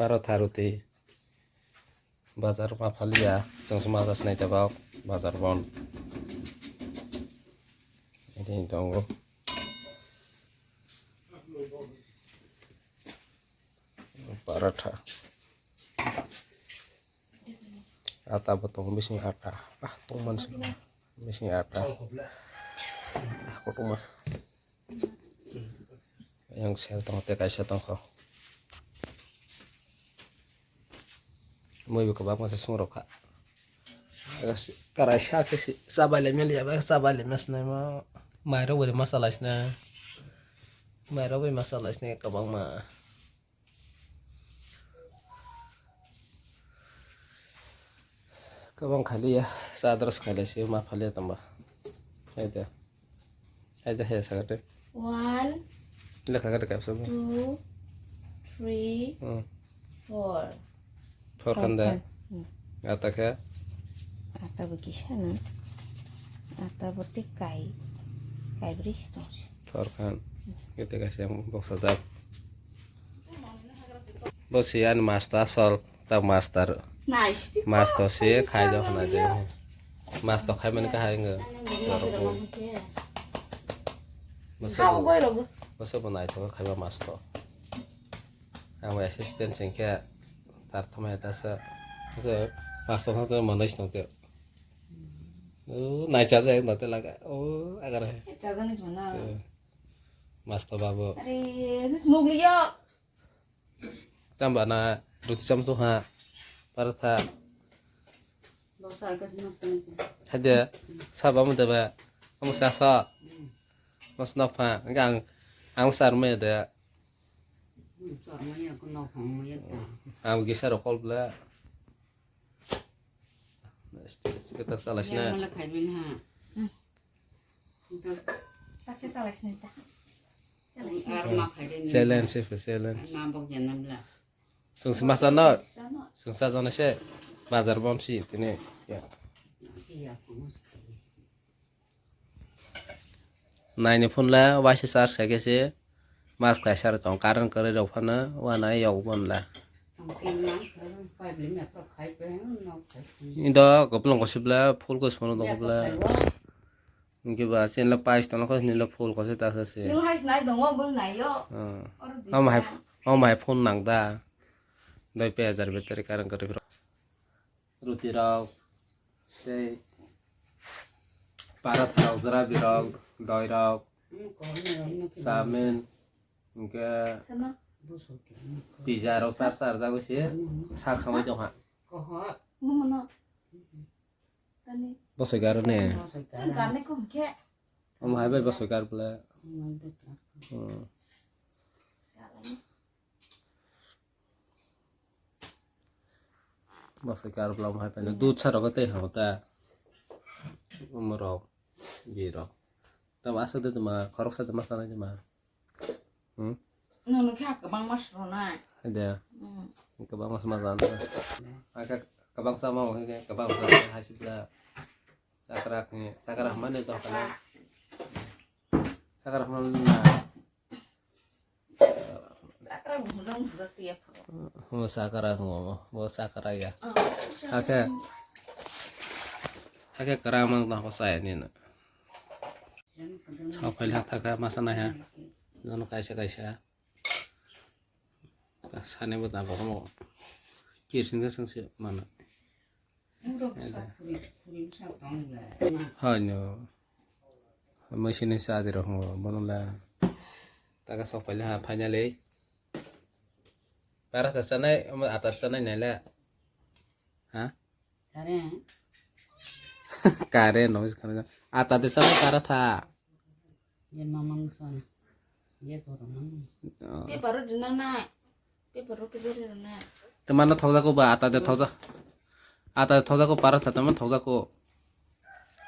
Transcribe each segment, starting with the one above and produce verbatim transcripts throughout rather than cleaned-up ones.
Parotha roti. Bazar ma phaliya, chwng se ma sinai tabok, bazar bon. Ini tongo. Paratha. Ata bo tongo, bising ata. Ah, tongmani bising ata. Ah, kotorma. Yang sel tongo, tei kaisa tongkho. Mui bo kwbangma se swngrok kha. Karai sa khe se chabai lai manya, chabai lai ma sinai ma. Mairok bo ma salai sinai. Mairok bo ma salai sinai kwbangma. Kwbang khailiya, sa adres khailai se ma phaliya tamba. Haida. Haida, hai sakate. One, lekha kate kapsa bo. Two, three, hmm, four. Four khan da. Four khan. Hmm. Ata khe? Ata bo kisa no. Ata bo tei kai. Kai bris tong se. Four khan. Kete kaisa boksa jak. Bo se ani master asol, ta master. Nice. Master se khai do khna de. Master khai mani ka hai ngo. Bose bo, bose bo nai to khai ba master. Ang assistant sing khe tar thama ta sa. Master thang to manai sing te. O nai cha jak na te laga. O agar hai. Cha jak ni mana. Master babu. Are, smoke liyo. Tamba na roti chamsong ha, paratha. Hade, saba mo deba, amo sa sa. Mas na pha, ang, ang sar me de. Ang gisa ro kol bla. Kita salah sini. Challenge, challenge. Chwng se masa no, chwng sa jana se bazar bom si tini. Ya. Naini phone la waisa charge khaikhe se mas kaisa rok tong, current kwrwi rok phano wana yok bon la. Indo kopulung kosibla full kosibla. Hwnkhe ba chini le pais tongkha, nini le phul kose ta khe se. Nwng hai sinai tongo, bwlwi nai o. Ah. Oro di omo hai, ta. Omo hai phone nang da. Doi pe hajar battery current kwrwi phro. Ruti rok, tei paratha rok, jora birok, doi rok, chowmin, hwnkhe pizza rok char char jagoi se sak hamai tongkha. Bosoi garo ne. Omo hai bai bosoi gar bwle. Hmm. Bosoi gar bwle omo hai bai dud sa rok tei hamo ta. Omo rok, bi rok. Tamo aswk de tuma, khoroksa de ma sanai de ma. Hmm? Nono khe kwbangma srwnai. Hai de. Hmm. Kwbangma sama jana. Aka kwbangsa ma hwnkhe kwbangsa hai sibla. Sakrak ni, sakrak mani to kana. Sakrak mani na. Sakrak bujang bujang tiya. Oh, sakrak ngo, bo sakrak ya. Oh, ake, ake kramang to ko saya ni na. Sok phaila thaka masa na ya. Jono kaisa kaisa. Sani bo tabok mo. Kirsin ka sangse mana. Hai no. Machine ni sa di rok mo bono la. Taka sok phaila ha finally. Para sa sanai, ata sanai nai la. Ha? Kare. Kare no is kare. Ata de sana kara tha. Ye mamang sana. Ye koro mamang. Oh. Paper ro dina na. Paper ro kebere ro na. Temana thokjako ba ata de thokja. Ata de thokjako para tha temana thokjako.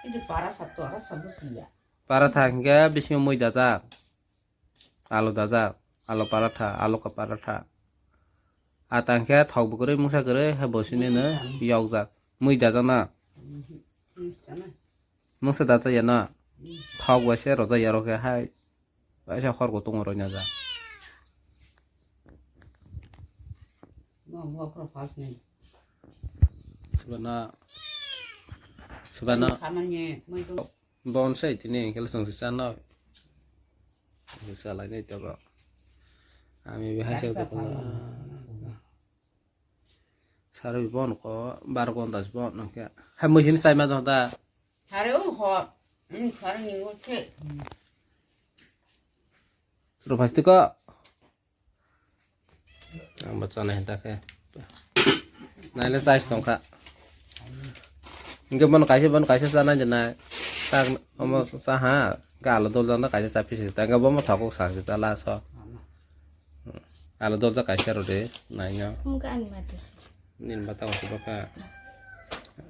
Ini para satu ara sabu siya. Para tha hingga bising mui dajak. Alu dajak, alu paratha, alu ka paratha. Ata hwnkhe thok bwkrwi mungsa kwrwi hai bo sini no yokjak. Mui dajak na. Mungsa dajak ya na. Thok bai se rojak ya rok khe hai. Waisa hor kutung rw nyajak. Mo, mo, pro pas ni. Sebana, sebana. Samanya, mo itu. Bon sai tini, kalau sang sisa no. Sisa lai ni tabo. Ami bihai sa. Sarwi bon ko, bar gonta si bon, nangke. Hai, mui sini sai ma dong da. Sare o ho. Hmm, sare ni o se. Ro pasti ko. Ang baca nih tak ya. Nah, ini size tongka. Enggak, mau kaisa, mau kaisa sana aja, nah. Tak, omo saha. Enggak, ala dol dong, kaisa sapi sih. Tak, enggak, mau thokok sa sih, tak laso. Ala dol jak kaisa rode, naina. Mungka ani matis. Nin bata ko baka.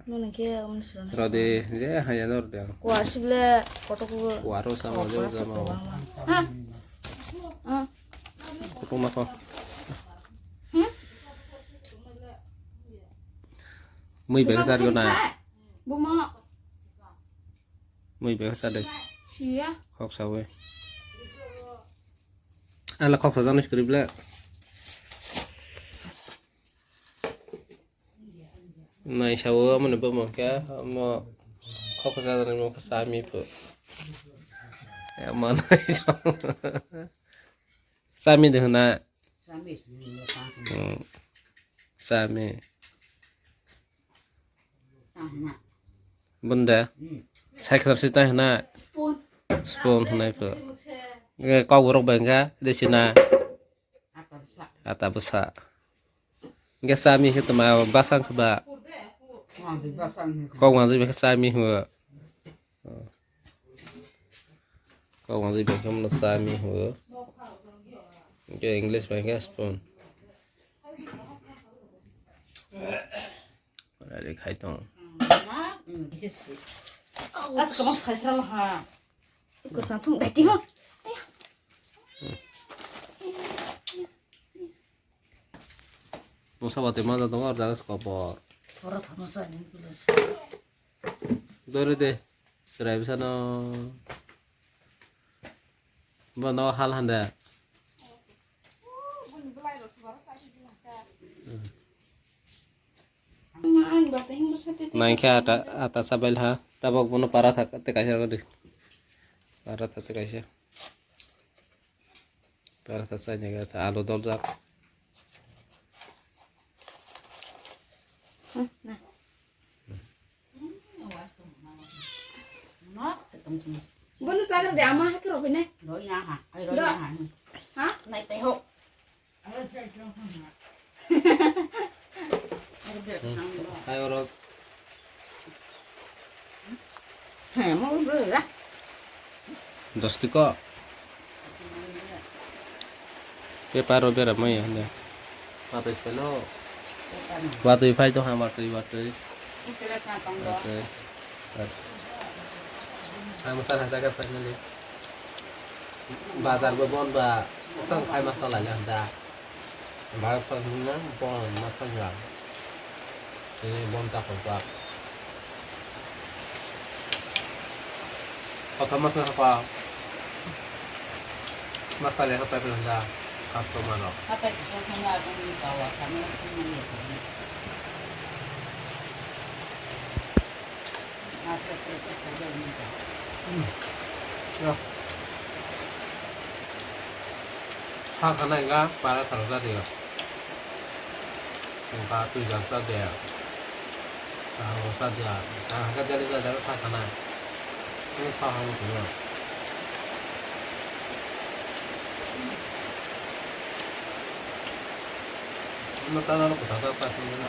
Nuna ke om sura. Rode, je haya no rode. Kuar sibla koto ku. Kuaro sama je sama. Ha? Ah. Kutung ma ko. Hmm? Mui beng sar ko na. Buma. Mui beng sar de. Sia. Kok sawe. Ala kok sajak nai script le. Nai sao amo ni bumung khe, amo kok sajak nai bumung khe Sami pho. Amo nai sao. Sami de hwna. Hmm. Sami. Bunda. Cycle si tai hwnai. Spoon hwnai ko. Kok borok bai wngkha de sina. Ata bwsa. Hwnkhe Sami khe tma basang khe ba. Kok wanjwi bai khe Sami hwngo. Kok wanjwi bai khe Sami hwngo. Hwnkhe English bai khe spoon. Rari khai tong. As kamas khai sral ha. Ko santung dai ti ho. Musa bati ma da dong ar dagas kopor. Ora thama sa ni kulas. Dori de. Serai bisa no. Bono hal handa. Nangkhe ata, ata sabail ha. Tabok bono para thak te kaisa rw di. Para thak te kaisa. Para thak sai nega ta alu doljak. Bono chagra de ama hakhe rw phai nai. Rw ya ha. Ai rw ya ha. Ha? Nai pe ho. Hai oro. Hai mo bra. Dosti ko. Paper o bera mai ya. Paper pelo. Watwi phai tong ha, watwi, watwi. Watwi. Ang sana jaga finally. Bazar bo bon ba, sang khai masa lai lang da. Bazar pa na bon masa ya. Ini bon ta ko ta. Kota masa apa? Masa le apa lang da? Customer no. Hatai ko thang na ko ni ka wa ka ni ko ni ko ni. Hatai ko ko ko ni ka. Hmm. Ya. Sa khana enga para tharo da diyo. Wngkha twijak ta de. Kaham wngkha de. Kaham khe deli jajak sakha na. Wngkha kaham wngkha. Ano tana no kotha ta ta sini na.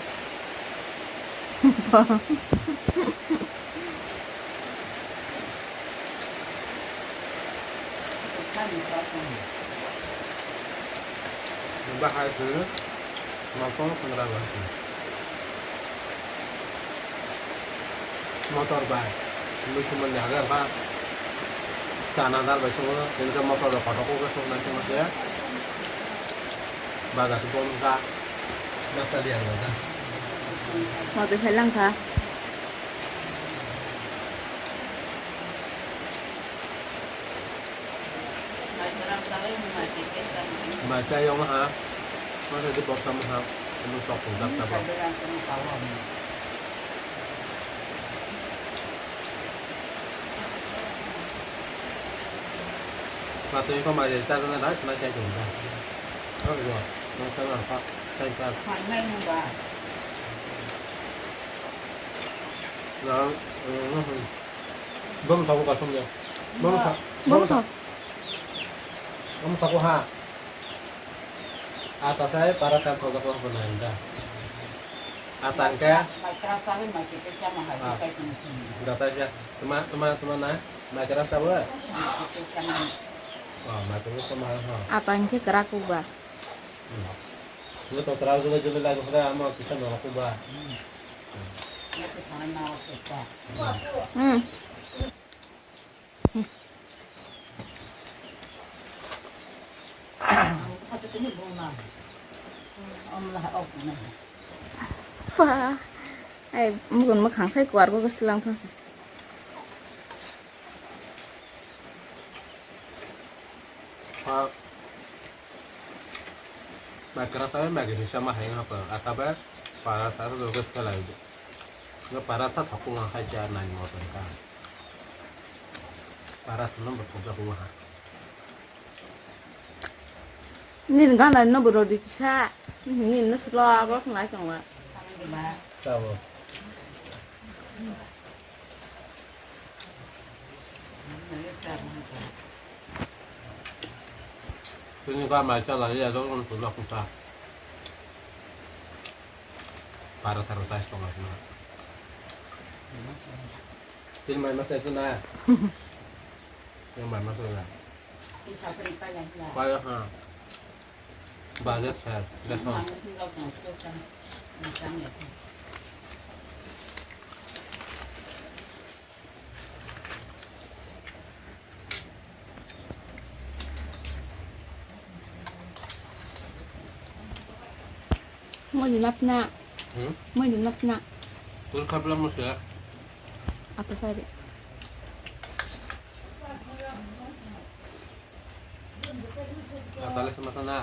Bahai khe nokong swngra bahai khe. Motor bai, mui sumani hagar ba. Chana dal bai sungo, tini khe motor rok kotor kok khe soknai tongma khe. Bazar khe bom kha. Masa liya kha. Motor khe lang kha. Mai chayong ha. Masa di boksa masa. Ano sok pung jak tabok. Matwi ko mai cha jana dai sinai chai tong da. Ano yo, no sa na pa chai ka. Mangnai no ba. Na, eh, no. Bom thago ka song ya. Bom tha. Bom tha. Bom thago ha. Ata sai para ta ko ko ko na inda. Ata angka. Mai kra sa le mai ke cha ma ha. Ah. Kai kun kun. Data ja. Tuma, tuma, tuma na. Mai kra sa wa. Mai ke cha ma. Ah, mai kra sa ma ha. Ata angke kra ku ba. Hmm. Ni to kra jule jule la ko da amo kisa no ku ba. Hmm. Ni to thana na ko ta. Hmm. Pha. Ai, mugun mukhang sai kuar go silang thang. Pha. Mai kra ta mai kisa ma hai na pa. Ata ba para ta do ke phelai. Nga para ta thok ko hai cha nai mo ta ka. Para ta no ba thok ko ha. Nini gana no bo rodi kisa. Nini no slo abo khnai tongwa. Tabo. Tini ka mai cha lai ya dong tu lok ta. Para ta ro ta song na. Tini mai ma cha tu na. Yang mai ma cha na. Paya ha. Budget sa, beso. Moi di napna. Hmm? Moi di napna. Tul kabla mo sa. Apa sari? Atale sama sana.